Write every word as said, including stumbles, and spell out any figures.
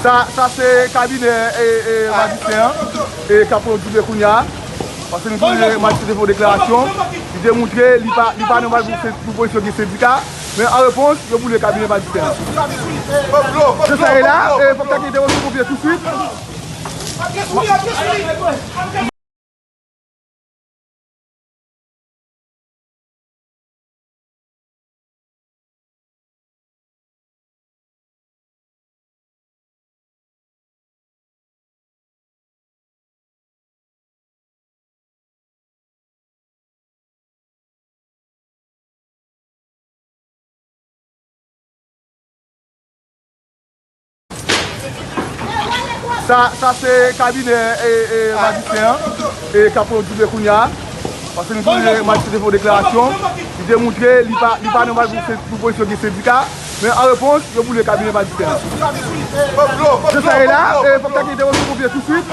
Sa, sa se kabinè e, e, majisyen an e k ap pran djouble kounye a. Paske nou tande majisyen te fè yon deklarasyon, li te montre li pa, li pa nòmal pou se, pou polisye gen sendika, men an repons, yo boule kabinè majisyen an. Se sa ye la, e fòk ta gen entèvansyon ponpye tousuit. Sa, sa se kabinè e, e, majisyen an e k ap pran djouble kounye a. Paske nou tande majisyen te fè yon deklarasyon, li te montre li pa, li pa nòmal pou se, pou polisye gen sendika, men an repons, yo boule kabinè majisyen an. Se sa ye la, e fòk ta gen entèvansyon ponpye tousuit.